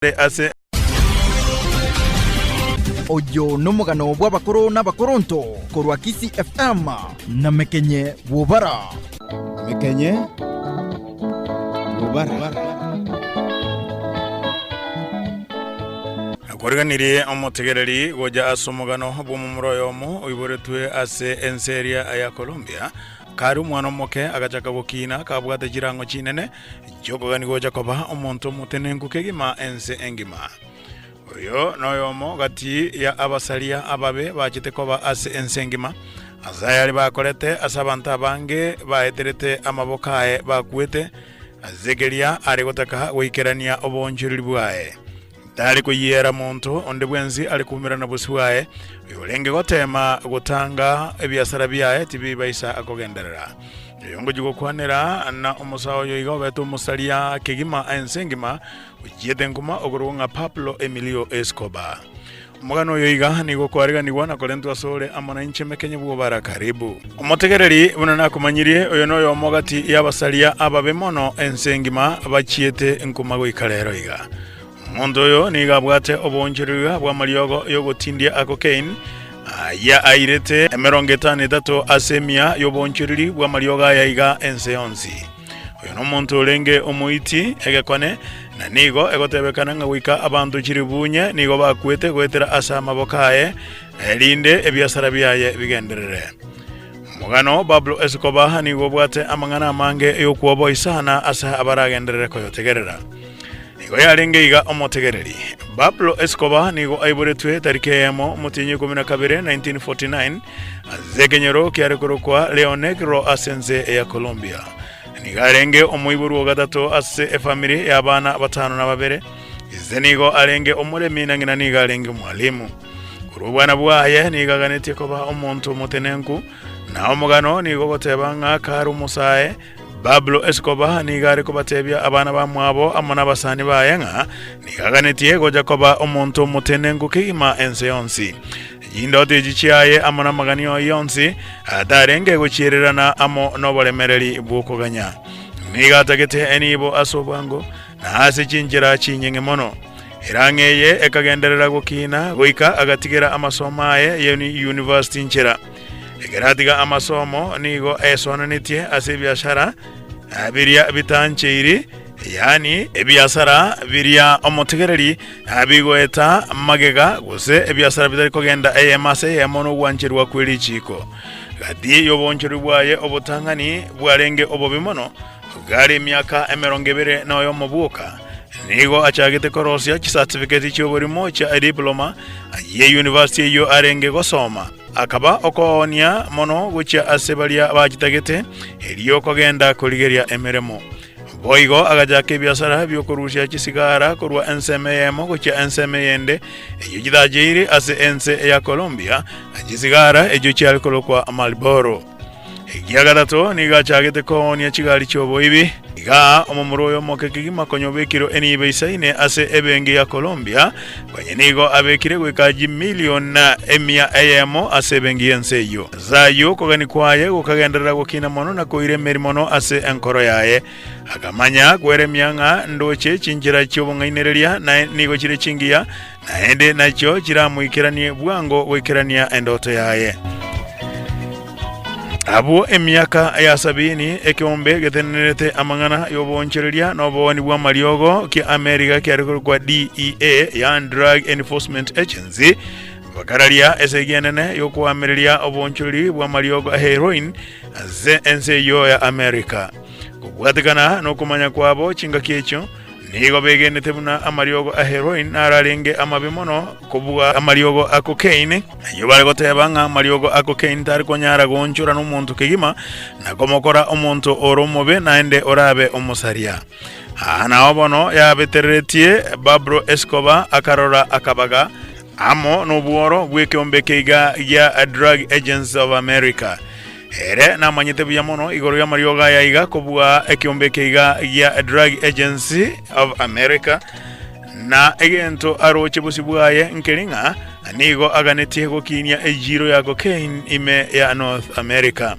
Ase. Oyo nomogano bw'abakoro n'abakoronto korwa Kisii FM na Mekenye Bwobara. Mekenye Bwobara. Nakwariganirie omotegereri gocha ase omogano bw'omomura oyomo oiboretwe ase ense eria ya Colombia. Kare omwana omoke agachaka gokina kabwate chirang'o chinene Chi'okogania gocha koba omonto omotenenku kegima ense engima. Oyo noyomo gati ya abasaria ababe bachete koba ase ense engima, ase ayare bakorete ase abanto abange baeterete amaboko aye bakwete, ase keria are gotaka goikerania oboonchoreri bwaye. Tari koyiera monto onde bwensi are koumerana bosio bwaye, oyorenge goteema gotanga ebiasara biaye tibibaisa kogenderera. Oyo ngochia gokwanera na omosae oyo iga obete omosaria kegima ense engima, ochiete nkuma okorokwa ng'a Pablo Emilio Escobar. Omogano oyo iga nigo okoariganigwa na korentwa asore amo nainche Mekenye bw'Obara Karibu. Omotegereri, buna nakomanyirie, oyo noyomo gati y'abasaria ababe mono ense engima bachiete nkuma goika rero iga. Omonto oyo nigo abwate oboonchoreria bw'amariogo y'ogotindia a cocaine, ayio airete emerongo etano etato ase emia y'oboonchoreri bw'amariogo aya iga ense yonsi. Oyo nomonto orenge omoiti egekone, na nigo egotebekana ng'a goika abanto chiribunye nigo bakwete goetera ase amaboko aye, erinde ebiasara biaye bigenderere. Omogano Pablo Escobar nigo obwate amang'ana amange y'okwoboisana ase abaragenderere koyotegerera. Nigo yarenge iga omotegereri. Pablo Escobar nigo aiboretwe tariki eyemo omotienyi ikomi na kabere 1949 ase ekenyoro kiare korokwa Rionegro ase ense ya Colombia. Nigo arenge omoiborwa o gatato ase efamiri y'abana batano na babere. Ise nigo arenge omoremi na ng'ina nigo arenge omwalimu. Korwa obwana bwaye nigo aganetie koba omonto omotenenku, na omogano nigo ogoteba ng'a kare omosae Pablo Escobar nigo are kobatebia abana bamwabo amo nabasani baye ng'a nigo aganetie gocha koba omonto omotenenku kegima ense yonsi. Chindoto echi chiaye amo namaganio ayio onsi atarenge gochiererana amo noboremereri bw'okoganya. Nigo atagete enibo ase obwango na ase chinchera chinyeng'e mono. Erang'o eye ekagenderera gokina goika agatigera amasomo aye ye university nchera. Ekero atiga amasomo nigo esoananetie ase ebiashara biria bitancheiri, yaani ebiasara biria omotegereri bigoeta magega gose ebiasara bitari kogenda eyemo ase eyemo nogwancherwa kwe richiiko. Gati y'oboonchoreri bwaye obotang'ani bwarenge obobe mono, gare emiaka emerongo ebere na oyomo bwoka, nigo achagete korosia chisatifiketi chi'oborimo chia ediploma ye university eyio arenge gosoma. Akaba okoonia mono gochia ase baria bachitagete, erio kogenda korigeria emeremo. Boigo agachaka ebiasara bi'okorusia chisigara korwa ensemo eyemo gochia ensemo eyende, eyio chitacheire ase ense ya Colombia, na chisigara echio chiare korokwa Marlboro. Ekia gatato nigo achagete koonia chigari chi'oboibi. Igaa omomura oyo omoke kegima konya obekirwe enibo eisaine ase ebenki ya Colombia, konya nigo abekire goika chimilion emia eyemo ase ebenki y'ense eyio. Ase ayio okogania kwaye gokagenderera gokina mono na koira emeri mono ase enkoro yaye. Akamanya kweremia ng'a ndoche chinchera chi'obong'ainereria na nigo chire chingiya, naende nachio chiramoikeranie bwango goikerania endoto yaye. Abwo emiaka ya sabini, ekeombe getenenerete amang'ana y'oboonchoreria na obooni bw'amariogo kia Amerika kiare korokwa DEA, yaani Drug Enforcement Agency, bakararia esegi enene y'okoamereria oboonchoreri bw'amariogo a heroin ase ense eyio ya Amerika. Kobwatekana nokomanya kwabo chingaki echio, Nigo begenete buna amariogo a heroin naro arenge amabe mono kobua amariogo a cocaine, ayio bare goteba ng'a amariogo a cocaine tari konyara goonchora nomonto kegima na komokora omonto ore omobe naende orabe omosaria. Aa nao bono yabetereretie Pablo Escobar akarora akabaga amo nobworo bw'ekeombe keiga gia Drug Agency of America. Ere namanyete buya mono igoro y'amariogo aya iga kobua ekeombe eke iga gia Drug Agency of America, na egento aroche bosio bwaye nkeri ng'a nigo aganetie gokinia ejiro ya cocaine ime ya North America.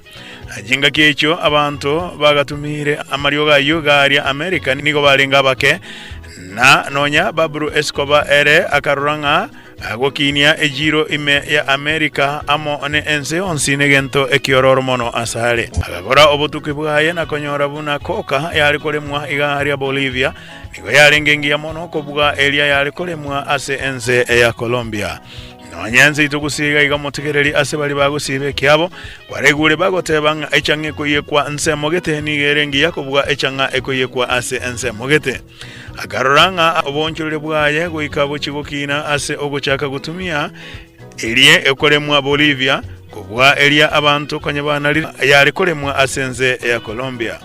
Chingaki echio abanto bagatumire amariogo ayio iga aria America nigo barenge abake. Na nonya Pablo Escobar ere akarora ng'a gokinia echiiro ime ya Amerika amo ne ense yonsi negento ekiororo mono asare. Agakora obotuki bwaye na konyora buna coca yare koremwa iga aria Bolivia nigo yarenge engiya mono kobua eria yare koremwa ase ense ya Colombia. Nonya ense itogusiiga iga motegereri ase baria bagosiiba ekiabo, kwaregure bagoteba ng'a echang'a ekoiyekwa nsemo gete nigo ere engiya kobua echang'a ekoiyekwa ase ensemo gete. Akarora ng'a oboonchoreria bwaye goika bochie gokiina ase ogochaka gotumia eria ekoremwa Bolivia kobua eria abanto konya banarire yare koremwa ase ense ya Colombia.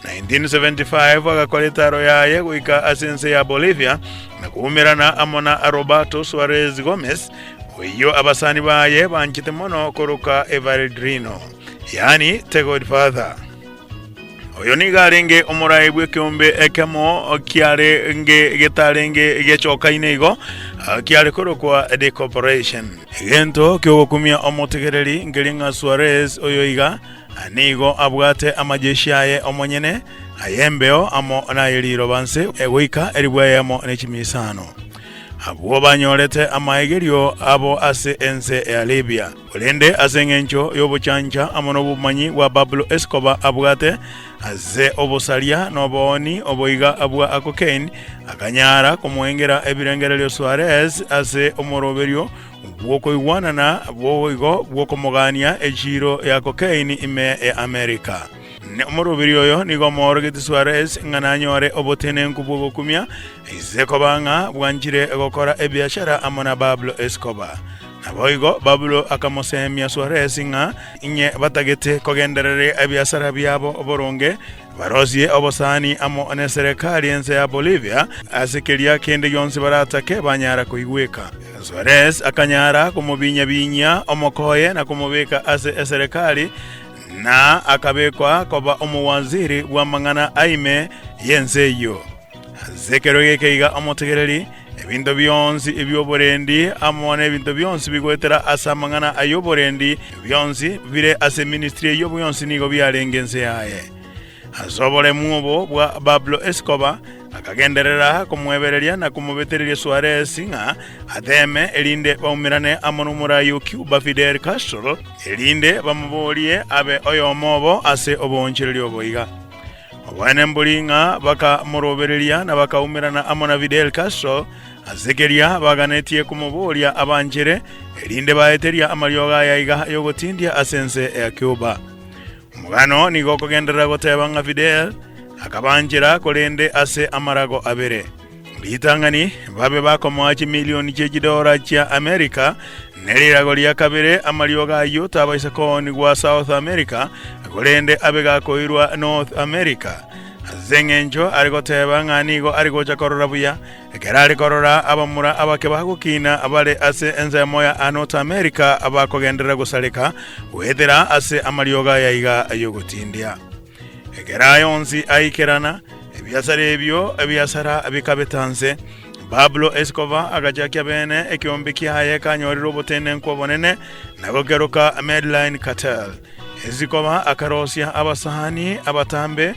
1975 agakora etaaro yaye goika ase ense ya Bolivia na koumerana amo na Roberto Suarez Gomez, oyio abasani baye banchete mono koroka Evaldrino, yaani The Godfather. Oyo nigo arenge omorai bw'ekeombe ekemo kiarenge getarenge gechokaine igo, kiare korokwa The Corporation. Egento kiogokumia omotegereri nkeri ng'a Suarez oyo iga Nigo abwate amajeshi aye omonyene, ay'embeo amo naye riroba nse, goika elifu eyemo ne chimisano, abwo banyorete amaegerio abo ase ense ya Libya. Korende ase engencho y'obochancha amo nobomanyi bwa Pablo Escobar abwate ase obosaria na obooni oboiga bwa cocaine, akanyara komoengera ebirengererio Suarez ase omoroberio bw'okoigwanana boigo bw'okomogania echiiro ya cocaine ime ya Amerika. Omoroberi oyo nigo omoorogetie Suarez ng'a nanyore obotenenku bw'ogokumia ise koba ng'a bwanchire gokora ebiashara amo na Pablo Escobar. Naboigo Pablo akamosemia Suarez ng'a inye batagete kogendereria ebiasara biabo boronge Barosie obosani amo neserekari ense ya Bolivia ase keria kende gionsi baratake banyara koigweka. Suarez akanyara komobinya-binyia omokoye na komobeka ase eserekari na akabekwa koba omowaziri bw'amang'ana aime y'ense eyio. Ase ekero geke iga omotegereri, ebinto bionsi ebi'oborendi amo n'ebinto bionsi bigoetera ase amang'ana ay'oborendi bionsi bire ase eministry eyio bionsi nigo biarenge inse yaye. Ase oboremu obo bwa Pablo Escobar akagenderera komoebereria na komobetereria Suarez ng'a ateeme erinde baumerane amo nomorai o Cuba Fidel Castro erinde bamoborie abe oyomo obo ase oboonchoreria obo iga. Oboene mbori ng'a bakamorobereria na bakaumerana amo na Fidel Castro ase keria baganetie komoboria abanchere, erinde baeteria amariogo aya iga y'ogotindia ase ense ya Cuba. Omogano nigo okogenderera goteba ng'a Fidel akabanchera korende ase amarago abere. Ritang'ani babe bakomoa chimilioni chie chidora chia Amerika, ne rirago ria kabere amariogo ayio tabaisa koonigwa South America, korende abe gakoirwa North America. Ase engencho are goteba ng'a nigo are gocha korora buya, ekero are korora abamura abake bagokina bare ase ensemo ya North America bakogenderera gosareka goetera ase amariogo aya iga ay'ogotindia. Ekero aya onsi aikerana, ebiasara ebio ebiasara bikabeta nse. Pablo Escobar agachakia bene ekeombe kiaye kanyorire obotenenku obonene na gokeroka Medellin Cartel. Escobar akarosia abasani abatambe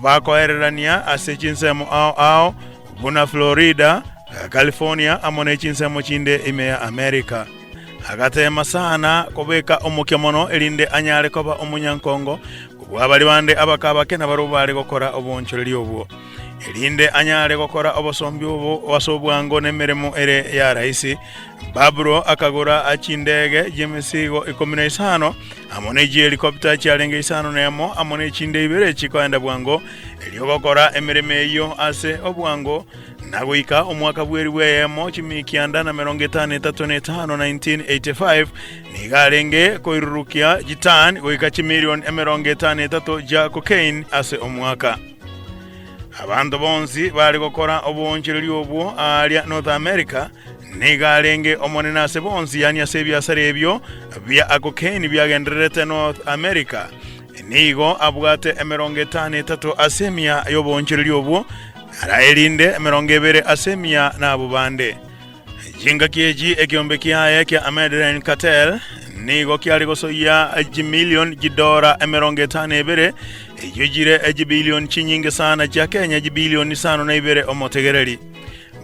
bakoererania ase chinsemo ao ao buna Florida, California amo ne chinsemo chinde ime ya America. Agateema sana kobeka omokia mono erinde anyare koba omonyankongo kobua baria bande abake abake nabarabwo baare gokora oboonchoreria obwo, erinde anyare gokora obosombi obo ase obwango nemeremo ere ya rahisi. Pablo akagora chindege chi'emesigo ikomi na isano, amo ne chihelikopta chiarenge isano nemo, amo nechinde ibere chikoenda bwango, erio gokora emeremo eyio ase obwango. Na goika omwaka bw'elifu eyemo chimikianda na merongo etano etato na etano, 1985, nigo arenge koirurukia chitan goika chimilion emerongo etano etato chia cocaine ase omwaka. Abanto bonsi bare gokora oboonchoreria obwo aaria North America, nigo arenge omonene ase bonsi, yaani ase ebiasara ebio bia cocaine biagendererete North America. Nigo abwate emerongo etano etato ase emia y'oboonchoreria obwo, Ara erinde emerongo ebere ase emia nabwo bande. Chingaki echi ekeombe kiaye kia Medellin Cartel nigo kiare gosoyia chimilion chidora emerongo etano ebere. Echio chire echibilioni chinyinge sana chia Kenya chibilioni isano na ibere omotegereri.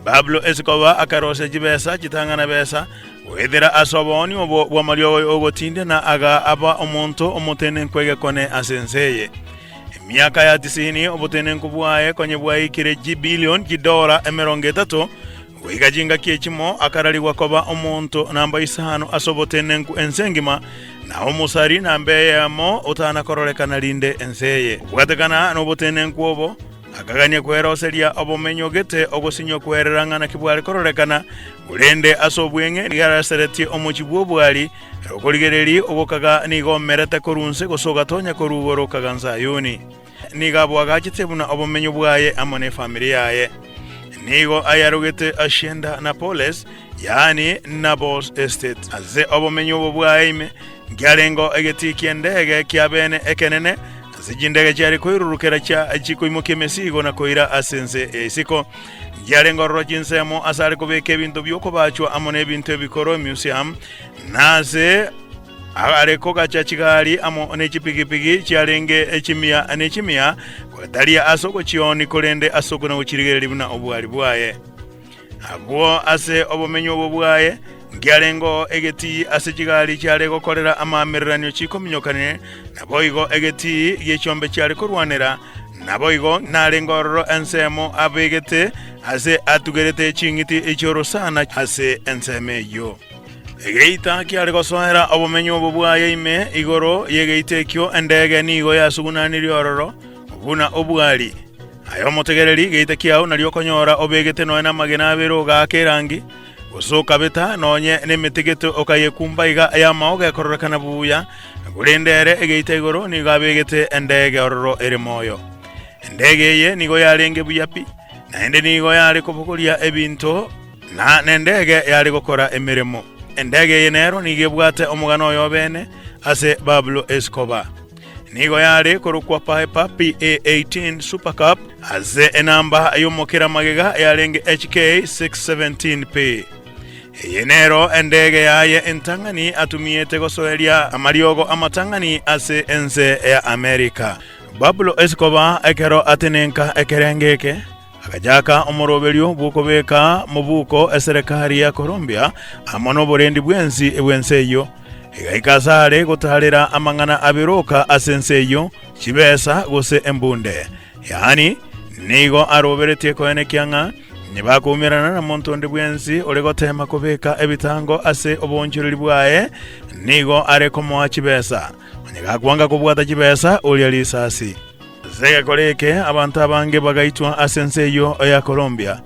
Pablo Escobar akarosia chibesa chitang'ana besa goetera ase obooni obo bw'amariogo y'ogotindia na aga aba omonto omotenenku egekone ase ense eye. Emiaka ya tisini obotenenku bwaye konye bwaikire chibilioni chidola 30, goika chingaki echimo akararigwa koba omonto namba isano ase obotenenku ense engima, na omosari namba eyemo otana kororekana rinde ense eye. Kobwatekana nobotenenku obo, Akagania kweroseria obomenyo gete ogosinywa kwerera ng'a naki bware kororekana, korende ase obweng'e nigo aroseretie omochie bw'obwari, ere okorigereria ogokaga nigo omerete korwa inse gose ogatonya korwa igoro okaga Sayuni. Nigo aboagachete buna obomenyo bwaye amo nefamiri yaye. Nigo ayarogete Hacienda Napoles, yaani Nabo's Estate. Ase obomenyo obo bwaye ime nkiarengeo egetii ki'endege kia bene ekenene, Ase chindege chiare koirurukera chia chikoimokia emesigo na koira ase ense ya isiko. Nchiarenge ororo chinsemo ase are kobeka ebinto bi'okobachwa amo n'ebinto ebikoro, museum, na ase are kogacha chigari amo ne chipigipigi chiarenge chimia ne chimia, gotaria ase ogochioonia korende ase okona-gochirigereria buna obwari bwaye. Abwo ase obomenyo obo bwaye nkiarengeo egetii ase chigari chiare gokorera amaamereranio chikominyokane, naboigo egetii gie chiombe chiare korwanera, naboigo narenge ororo ensemo abegete ase atugerete ching'iti chi'orosana ase ensemo eyio. Egeita kiare gosoera obomenyo obo bwaye ime, igoro y'egeita ekio endege nigo yasugunanirie ororo buna obwari. Aye omotegereri, geita kiao nario okonyora obegete nonya namagena abere ogaaka erangi, gose okabeta nonye nemete gete okayekumba iga y'amaoga ekororekana buya, korende ere egeita igoro nigo abegete endege ororo ere moyo. Endege eye nigo yarenge buya pi, naende nigo yare kobogoria ebinto, na nendege yare gokora emeremo. Endege eye nero nigo ebwate omogano oye obene ase Pablo Escobar. Nigo yare korokwa Piper PA-18 Super Cub ase enamba y'omokera magega yarenge HK-617P. Eye nero endege yaye entang'ani atumiete gosoeria amariogo amatang'ani ase ense ya Amerika. Pablo Escobar ekero atenenka ekerengo eke, agachaka omoroberio bw'okobeka mobuko eserekari ya Colombia amo noborendi bwensi bw'ense eyio. Egaika asare gotaarera amang'ana aberoka ase ense eyio, chibesa gose embunde. Yaani, nigo aroberetie koenekia ng'a nibakoumerana na monto onde bwensi ore goteema kobeka ebitango ase oboonchoreri bwaye, nigo are komoa chibesa. Onye gakwanga kobwata chibesa, oria risasi. Ase egekora eke abanto abange bagaitwa ase ense eyio ya Colombia.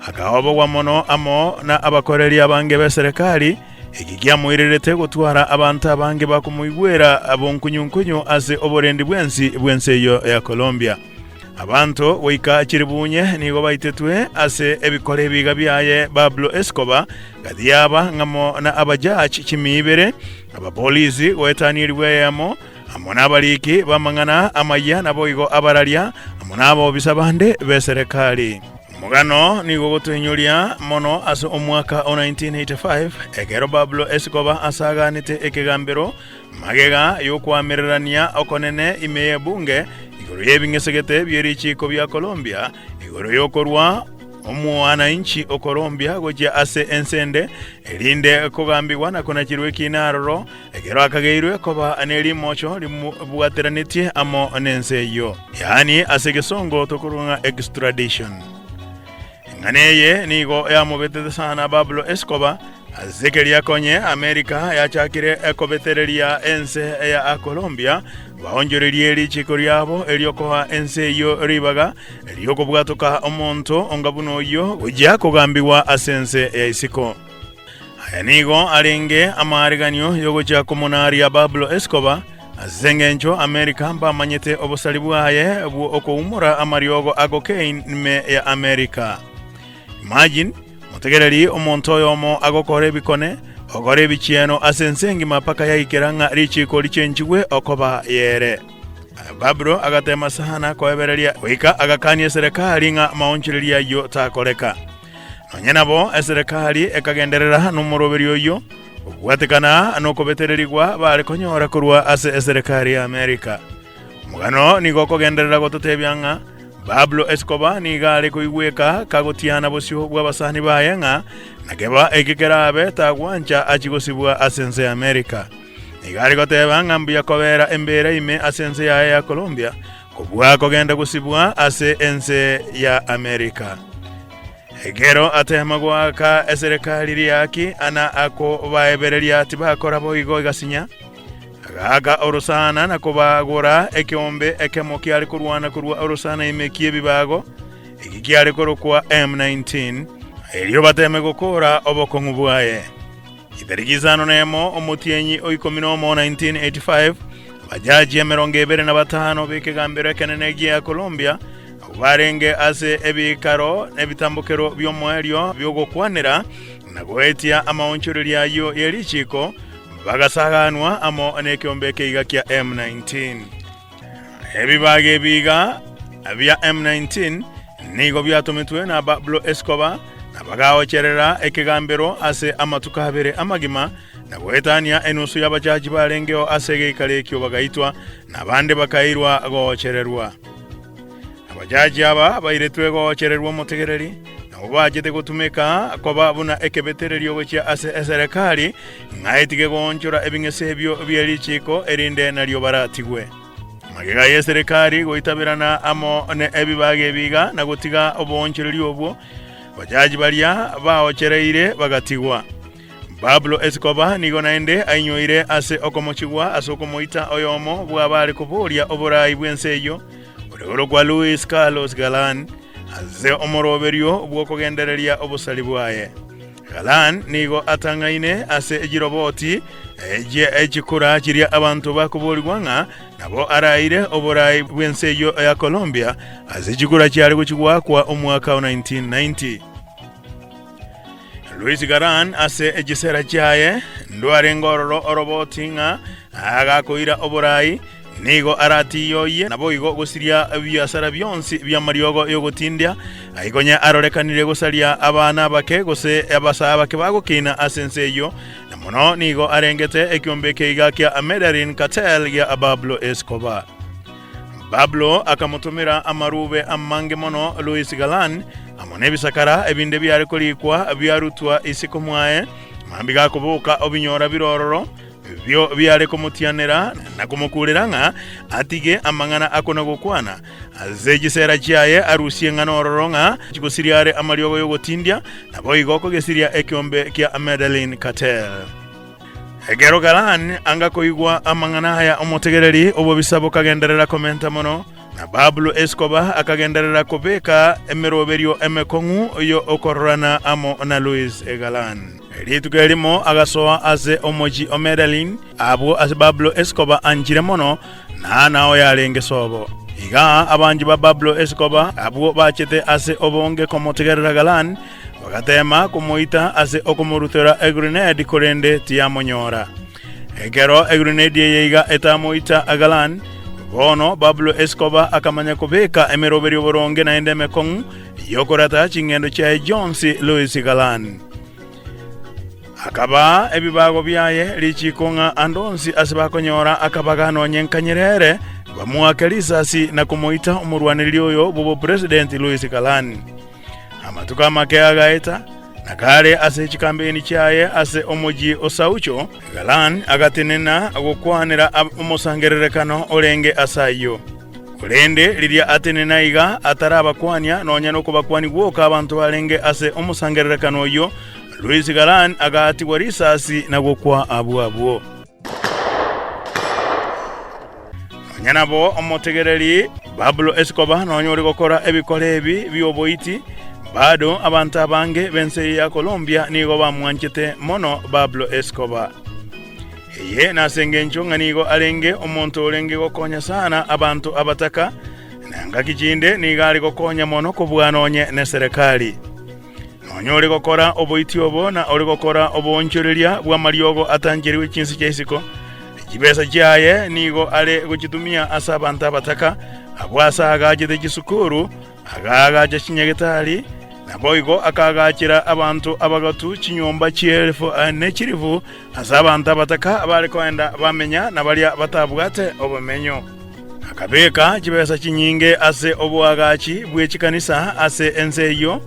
Akaobogwa mono amo na abakoreri abange b'eserekari, Eki kiamoirerete gotwara abanto abange bakomoigwera bonkunyunkunyu ase oborendi bwensi bw'ense eyio ya Colombia. Abanto goika chiribunye nigo baitetwe ase ebikora ebiga biaye Pablo Escobar, gati yaba ng'amo na abajaji chimia ibere, abapolisi goetania elifu eyemo, amo nabariki b'amang'ana amayia naboigo abararia, amo nabobisa bande b'eserekari. Omogano nigo ogotoinyoria mono ase omwaka o 1985 ekero Pablo Escobar asaganete ekegambero magega y'okoamererania okonene ime y'ebunge igoro y'ebing'esegete bie richiiko bia Colombia igoro y'okorwa omwananchi o Colombia gochia ase ense ende erinde kogambigwa na konachirwa ekiina aroro Ekero akageirwe koba ne rimocho rimobwateranetie amo nense eyio, yaani ase egesongo tokorwa ng'a extradition. Eng'ana eye nigo yamobetete sana Pablo Escobar ase keria konye Amerika yachakire kobetereria ense ya Colombia baonchorerie richiko riabo eriokoa ense eyio ribaga riokobwatoka omonto onga buna oyio gochia kogambigwa ase ense ya isiko. Aya nigo arenge amaareganio y'ogochia komonaaria Pablo Escobar, ase engencho Amerika mbamanyete obosari bwaye bw'okoumora amariogo a cocaine ime ya Amerika. Imagine, motegereri omonto oyomo agokora ebikone, okora ebichieno ase ense engima mpaka yaikera ng'a richiko richenchigwe okoba yere. Pablo agatema sana koebereria goika agakania eserekari ng'a maonchoreria ayio takoreka. Nonya nabo, eserekari ekagenderera nomoroberio oyio, kobwatekana nokobetererigwa bare konyora korwa ase eserekari ya Amerika. Omogano nigo okogenderera gototebia ng'a Pablo Escobar nigo are koigweka kagotiana bosio bw'abasani baye ng'a nakeba eke kerabe tagwancha achie gosibwa ase ense ya Amerika. Nigo are goteba ng'a mbuya kobera embeera ime ase ense yaye ya Colombia kobua kogenda gosibwa ase ense ya Amerika. Ekero ateema goaka eserekari riaki ana akobaebereria tibakora boigo egasinya, agaaka orosana na kobagora ekeombe ekemo kiare korwana korwa orosana ime ki'ebibago, eki kiare korokwa M19, erio bateeme gokoora obokong'u bwaye. Chitariki isano nemo omotienyi o ikomi nomo 1985, abajaji 25 b'ekegambero ekenene gia Colombia, abwo barenge ase ebiikaro nebitambokero bi'omoerio bi'ogokwanera na goetia amaonchoreria ayio ye richiiko, bagasaganwa amo nekeombe ekeiga kia M19. Ebibago ebiiga bia M19 nigo biatometwe na Pablo Escobar na bagaocherera ekegambero ase amatuko abere amagima na goetania enusu y'abachachi barengeo ase egeikaro ekio bagaitwa na abande bakairwa goochererwa. Abachachi aba bairetwe goochererwa omotegereri nabo bachete gotumeka koba buna ekebetererio gochia ase eserekari ng'a etige goonchora ebing'ese ebio bie richiiko erinde nario baratigwe. Magega y'eserekari goitaberana amo ne ebibaga ebiga na gotiga oboonchoreria obwo, abajaji baria baochereire bagatigwa. Pablo Escobar nigo naende ainyoire ase okomochigwa ase okomoita oyomo bw'abare koboria oborai bw'ense eyio, ore korokwa Luis Carlos Galan, ase omoroberio bw'okogendereria obosari bwaye. Galan nigo atang'aine ase chiroboti chie chikura chiria abanto bakoborigwa ng'a nabo araire oborai bw'ense eyio ya Colombia ase chikura chiare gochigwakwa omwaka o 1990. Luis Galan ase echisera chiaye ndwarenge ororo oroboti ng'a agakoira oborai Nigo aratiyoyie naboigo gosiria ebiasara bionsi bi'amariogo y'ogotindia, aye konya arorekanire gosaria abana abake gose abasae abake bagokina ase ense eyio, na mono nigo arengete ekiombe ekeiga kia Medellin Cartel gia Pablo Escobar. Pablo akamotomera amarube amange mono Luis Galan amo nebisakara ebinde biare korikwa biarutwa isiko mwaye, mambia gakoboka obinyora bire ororo, Ebio biare komotianera na komokuurera ng'a atige amang'ana akona-gokwana. Ase chisera chiaye arusie ng'a nororo ng'a chigosiria are amariogo y'ogotindia, naboigo kogesiria ekeombe kia Medellin Cartel. Ekero Galan anga koigwa amang'ana aya omotegereri obobisa bokagenderera komenta mono, na Pablo Escobar akagenderera kobeka emeroberio emekong'u y'okororana amo na Luis Galan. Rituko erimo agasoa ase omochie o Medellin, abwo ase Pablo Escobar anchire mono, na nao yarenge sobo. Igaa abanchi ba Pablo Escobar abwo bachete ase obonge komotegerera Galan, bagateema komoita ase okomorutera egrenade korende tiyamonyora. Ekero egrenade eye iga etamoita Galan, bono Pablo Escobar akamanya kobeka emeroberio boronge naende emekong'u y'okorata ching'endo chiaye chionsi Luis Galan. Akabaa ebibago biaye richiiko ng'a ande onsi ase bakonyora akabaga nonye nkanyerere, bamoake risasi na komoita omorwanereri oyo bw'obopresidenti Luis Galan. Amatuko amake agaeta, na kare ase chikambeni chiaye ase omochie o Saucho, Galan agatenena gokwanera omosangererekano orenge ase ayio. Korende riria atenena iga atarabakwania nonya nokobakwania gwoka abanto barenge ase omosangererekano oyio, Luis Galan agaatigwa risasi na gokwa abwo abwo. Nonya nabo omotegereri Pablo Escobar nonya ore gokora ebikore ebi bi'oboiti, bado abanto abange b'ense eye ya Colombia nigo bamwanchete mono Pablo Escobar. Eye nase engencho ng'a nigo arenge omonto orenge gokonya sana abanto abataka, na ngaki chinde nigo are gokonya mono kobua nonye neserekari. Nonya ore gokora oboiti obo na ore gokora oboonchoreria bw'amariogo atancherigwe chinse chia isiko, chibesa chiaye nigo are gochitumia ase abanto abataka, abwo ase aagachete chisukuru, Akaagacha chinyagetari, naboigo akaagachera abanto abagotu chinyomba chi'elifu ne chilifu, ase abanto abataka baare kogenda bamenya na baria batabwate obomenyo. Akabeka chibesa chinyinge ase oboagachi bwe chikanisa ase ense eyio,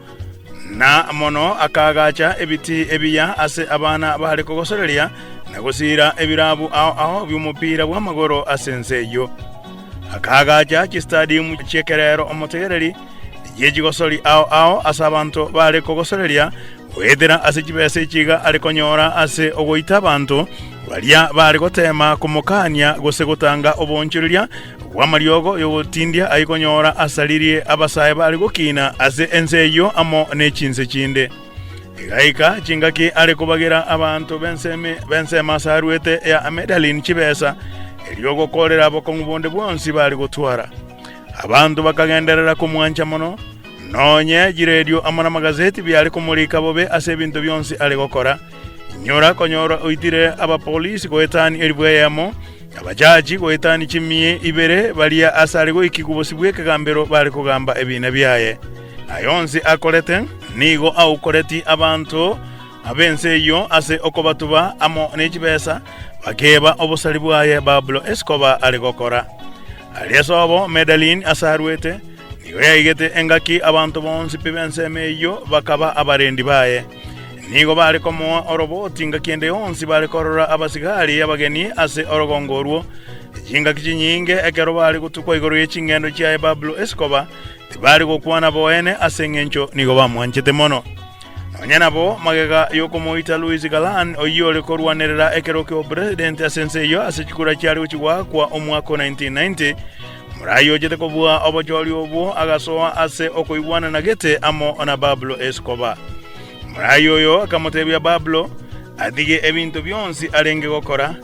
na mono akaagacha ebitii ebiya ase abana baare kogosoreria na gosiira ebirabu ao ao bi'omopira bw'amagoro ase ense eyio. Akaagacha chistadiumu chi'ekerero omotegereri ye chigosori ao ao ase abanto baare kogosoreria goetera ase chibesa echi iga are konyora ase ogoita abanto baria baare goteema komokania gose gotanga oboonchoreria bw'amariogo y'ogotindia ayekonyora asaririe abasae baare gokiina ase ense eyio amo ne chinse chinde. Egaika chingaki are kobagera abanto b'ensemo ase aruete ya Medellin chibesa, erio gokoorera bokong'u bonde bwonsi baare gotwara. Abanto bakagenderera komwancha mono, nonye chiredio amo namagazeti biare komorika bobe ase ebinto bionsi are gokora. Inyora konyora oitire abapolisi goetania elifu eyemo, abajaji goetania chimia ibere baria ase are goikigwa bosio bw'ekegambero bare kogamba ebiina biaye. Aya onsi akorete nigo aukoreti abanto ab'ense eyio ase okobatuba amo ne chibesa, bakeba obosari bwaye Pablo Escobar are gokora. Aria sobo Medellin ase arwete, nigo yaigete engaki abanto bonsi pi b'ensemo eyio bakaba abarendi baye. Nigo bare komoa oroboti ngaki ende yonsi bare korora abasigari abageni ase orogongo orwo. Chingaki chinyinge ekero bare gotukwa igoro ye chingendo chiaye Pablo Escobar tibare gokwana boene ase engencho nigo bamwanchete mono. Nonya nabo, magega y'okomoita Luis Galan, oyio ore korwanerera ekero ki'obopresidenti ase ense eyio ase chikura chiare gochia goakwa omwaka o 1990, omorai ochete kobua obochori obwo agasoa ase okoigwanana gete amo na Pablo Escobar. Omorai oyo akamotebia Pablo atige ebinto bionsi arenge gokora,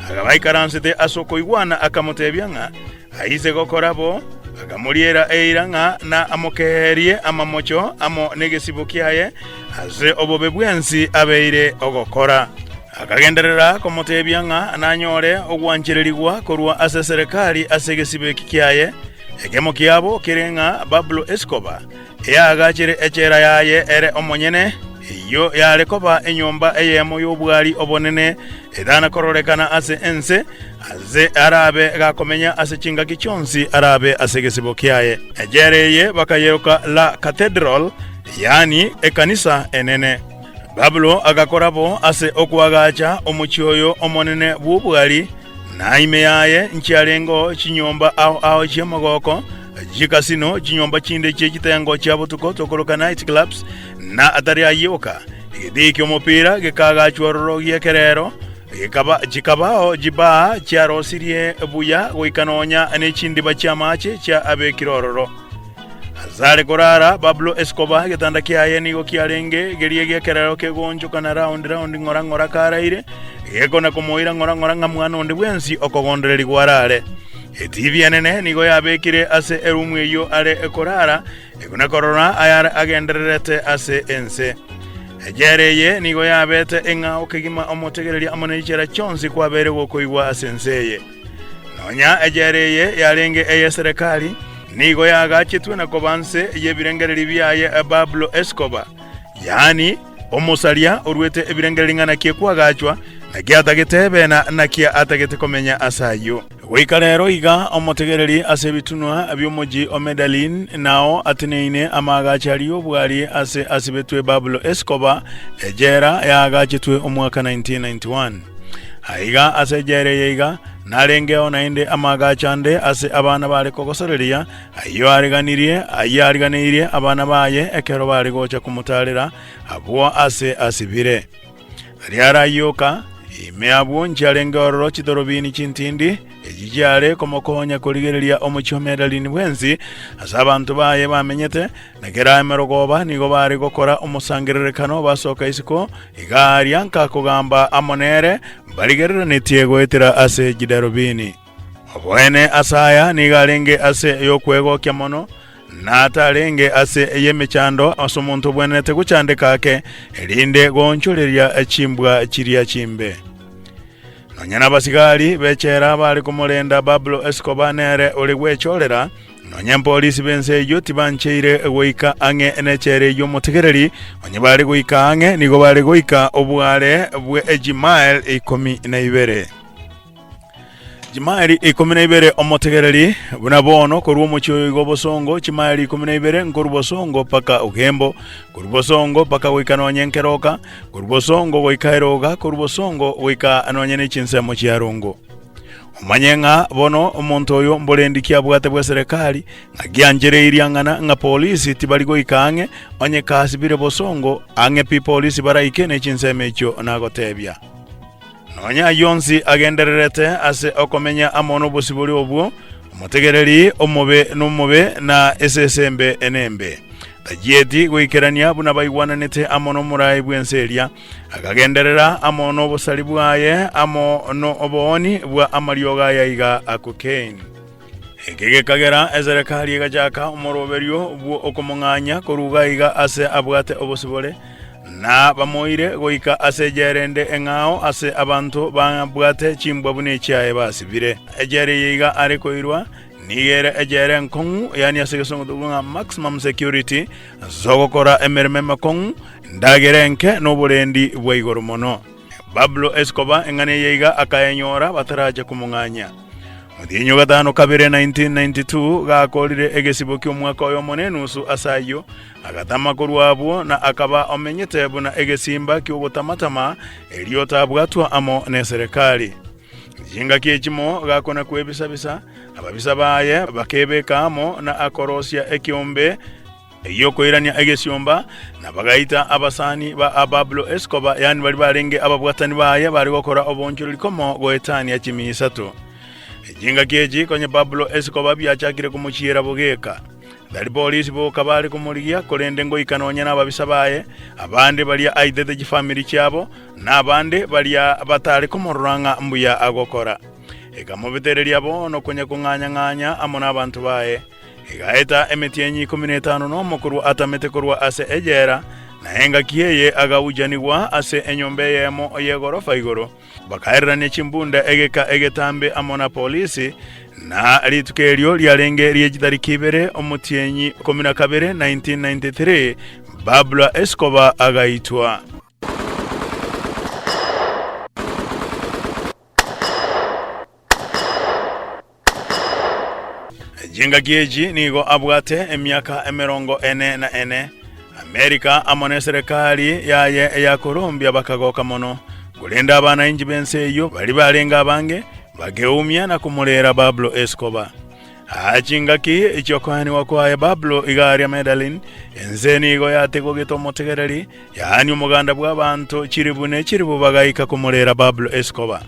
akaba aikaransete ase okoigwana akamotebia ng'a Aise gokora bo, akamoriera eira ng'a namokeerie amamocho amo negesibo kiaye ase obobe bwensi abeire ogokora. Akagenderera komotebia ng'a nanyore ogwanchererigwa korwa ase eserekari ase egesibo eki kiaye. Ekemo kiabo kere ng'a Pablo Escobar eagachire echela yaye ere omonyene, eyio yare koba enyomba eyemo y'obwari obonene etana kororekana ase ense, ase arabe gakomenya ase chingaki chionsi arabe ase egesibo kiaye. Echela eye bakayeroka La Catedral, yaani ekanisa enene. Pablo agakora bo ase okoagacha omochie oyo omonene bw'obwari, Na ime yaye nchiarengeo chinyomba ao ao chi'emogoko, chikasino, chinyomba chinde chie chitengo chia botuko tokoroka night clubs, na atari ayio oka, egetii ki'omopira gekaagachwa ororo gi'ekerero, gekaba chikabao chibaa chiarosirie buya goika nonya ne chindiba chi'amache chiabekire ororo. Asare korara, Pablo Escobar egetanda kiaye nigo kiarenge geria gi'ekerero kegoonchokana round round ng'ora ng'ora karaire, gekona komoira ng'ora ng'ora ng'a mwana onde bwensi okogondererigwa arare. Etibi enene nigo yabekire ase erumu eyio are korara, ekona korora ayare agendererete ase ense. Ejela eye nigo yabete eng'ao kegima omotegereria amo ne chichera chionsi kwabeire gokoigwa ase ense eye. Nonya ejela eye yarenge ey'eserekari, nigo yaagachetwe na koba nse y'ebirengererio biaye Pablo Escobar, yaani omosaria oruete ebirengererio ng'a naki ekwagachwa, naki atagete ebe na naki atagete komenya ase ayio. Goika rero iga omotegereri ase ebitunwa bi'omochie o Medellin nao ateneine amaagacho aria y'obwari ase asibetwe Pablo Escobar, ejela yaagachetwe omwaka 1991. Aiga ase ejela eye iga narengeo naende amaagacho ande ase abana bare kogosoreria, ayio areganirie, ayio ariganeirie abana baye ekero bare gocha komotaarera abwo ase asibire. Aria arayioka, ime abwo nchiarenge ororo chidorobini chintindi, echi chiare komokonya korigereria omochie o Medellin bwensi ase abanto baye bamenyete, Na kera emerogoba nigo bare gokora omosangererekano basoka isiko, iga aria nkakogamba amo nere, mbarigererenetie goetera ase chidarubini. Oboene ase aya nigo arenge ase ey'okwegokia mono, na tarenge ase ey'emechando ase omonto obwenerete gochandeka ake, erinde goonchoreria chimbwa chiria chimbe. Nonya nabasigari b'echela bare komorenda Pablo Escobar nere ore gwechorera, Nonya mpolisi b'ense eyio tibancheire goika ang'e nechela eyio omotegereri, onye bare goika ang'e nigo bare goika oboare bwe chimael ikomi na ibere. Chimaeli 12 omotegereri, buna bono korwa omochie oyo iga obosongo, chimaeli 12 nkorwa bosongo mpaka Ogembo, korwa bosongo mpaka goika nonye nkeroka, korwa bosongo goika eroga, korwa bosongo goika nonye ne chinsemo chia rongo. Omanye ng'a bono omonto oyo mborendi ki abwate bw'eserekari, ng'a gianchereirie ang'ana ng'a polisi tibari goika ang'e, onye kasibire bosongo, ang'e pi polisi baraike ne chinsemo echio nagotebia. Nonya ayio onsi agendererete ase okomenya amo nobosibore obwo, omotegereri omobe nomobe, na esese embe nembe. Tachieti goikerania buna baigwananete amo nomoraai bw'ense eria, akagenderera amo nobosari bwaye amo nobooni bwa amariogo aya iga a cocaine. Eke gekagera eserekari egachaka omoroberio bw'okomong'anya korwa iga iga ase abwate obosibore, na bamoire goika ase ejela ende eng'ao ase abanto babwate chimbwa buna echiaye basibire. Ejela eye iga are koirwa, nigo ere ejela enkong'u, yaani ase egesongo tokoigwa ng'a maximum security, ase ogokora emeremo emekong'u, endagera enke, na oborendi bwa igoro mono. Pablo Escobar eng'ana eye iga akayenyora bataracha komong'anya. Omotienyi o gatano kabere 1992 gakorire egesibo ki'omwaka oyomo na enusu ase ayio, agatama korwa abwo na akaba omenyete buna egesimba ki'ogotamatama, erio tabwatwa amo neserekari. Chingaki echimo gakona kwebisa-bisa, ababisa baye bakebeka amo na akorosia ekeombe Ey'okoirania egesiomba, na bagaita abasani ba Pablo Escobar, yaani baria barenge ababwatani baye bare gokora oboonchoreri komo goetania chimia isato. Chingaki echi konya Pablo Escobar biachakire komochiera bogeka. Tari polisi boka bare komorigia, korende ngoika nonya nababisa baye, abande baria aitete chifamiri chiabo, na abande baria batare komorora ng'a mbuya agokora. Ekamobetereria bono konya kong'anya-ng'anya amo nabanto baye. Egaeta emetienyi ikomi na etano nomo korwa atamete korwa ase ejela, na engaki eye agauchanigwa ase enyomba eyemo y'egorofa igoro. Bakaererania chimbunda egeka egetambe amo na polisi, na rituko erio riarenge rie chitariki ibere omotienyi 12, 1993, Pablo Escobar agaitwa. Chingaki echi nigo abwate emiaka emerongo ene na ene. Amerika amo neserekari yaye ya Colombia bakagoka mono, korende abanainchi b'ense eyio baria barenge abange bakeumia na komorera Pablo Escobar. Aa chingaki chi'okoenigwa kwaye Pablo iga aria Medellin, ense nigo yategogete omotegereri, yaani omoganda bw'abanto chiribu ne chiribu bagaika komorera Pablo Escobar.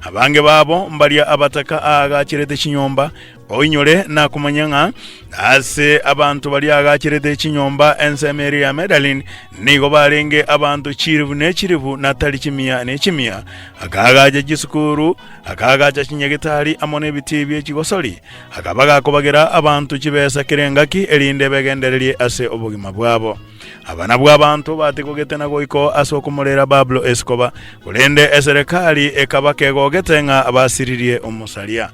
Abange babo mbaria abataka aagacherete chinyomba, oinyore na komanya ng'a ase abanto baria aagacherete chinyomba ensemo eria ya Medellin nigo barenge abanto chiribu ne chiribu na tari chimia ne chimia. Akaagacha chisukuru, akaagacha chinyagetari amo nebitii bie chigosori, akaba gakobagera abanto chibesa kera engaki erinde begendererie ase obogima bwabo. Aba nabwo abanto batigogete na goika ase okomorera Pablo Escobar, korende eserekari ekaba kegogete ng'a basiririe omosaria.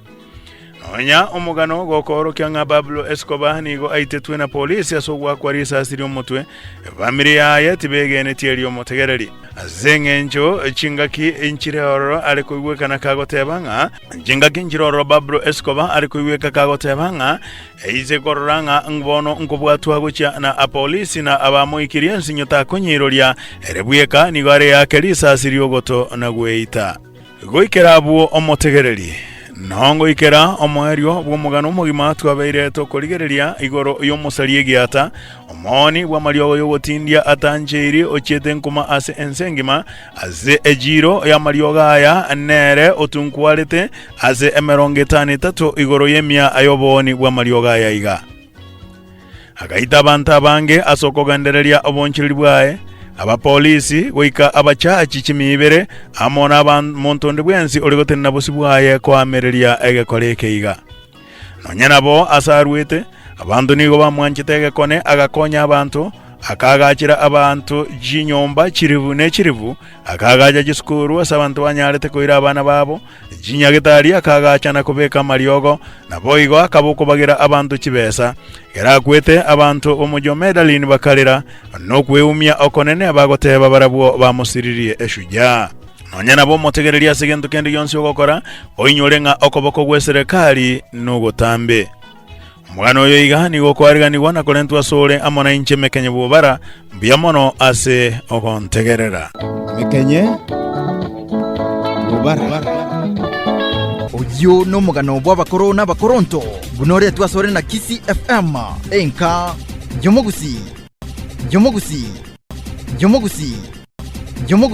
Nonya omogano gokoorokia ng'a Pablo Escobar nigo aitetwe na polisi ase ogoakwa risasi ri'omotwe, efamiri yaye tibegeneti erio omotegereri. Ase eng'encho chingaki nchire ororo are koigwekana kagoteba ng'a chingaki nchire ororo Pablo Escobar are koigweka kagoteba ng'a Aise korora ng'a bono nkobwatwa gochia na apolisi na abamoikirie ensinyo takonyiroria, ere bweka nigo areake risasi ri'ogoto na gweita. Goikera abwo omotegereri, nao ngoikera omoerio bw'omogano omogima twabeire tokorigereria igoro y'omosaria egiata, omooni bw'amariogo y'ogotindia atancheiri ochiete nkuma ase ense engima, Ase echiiro y'amariogo aya nere otunkwarete ase emerongo etano etato igoro y'emia y'obooni bw'amariogo aya iga. Agaita abanto abange ase okogendereria obonchoreri bwaye, abapolisi goika abachachi chimia ibere, amo namonto onde bwensi ore gotenena bosio bwaye koamereria egekora eke iga. Nonya nabo ase aruete, abanto nigo bamwanchete egekone, agakonya abanto, akaagachera abanto chinyomba chiribu ne chiribu, akaagacha chisukuru ase abanto banyarete koira abana babo, chinyagetari akaagacha na kobeka amariogo, naboigo akaba okobagera abanto chibesa. Ekero akwete, abanto b'omochie o Medellin bakarera nokweumia okonene, bagoteba barabwo bamosiririe eshujaa. Nonya nabo omotegererie ase gento kende gionsi ogokora, oinyore ng'a okoboko gw'eserekari nogotambe. Omogano oyo iga nigo okoariganigwa na korentwa asore amo nainche Mekenye Bw'Obara, mbuya mono ase ogontegerera. Mekenye Bw'Obara. Oyio nomogano bw'abakoro na abakoronto, buna oretwe asore na Kisii FM, enka y'omogusii, y'omogusii, y'omogusii, y'omogusii.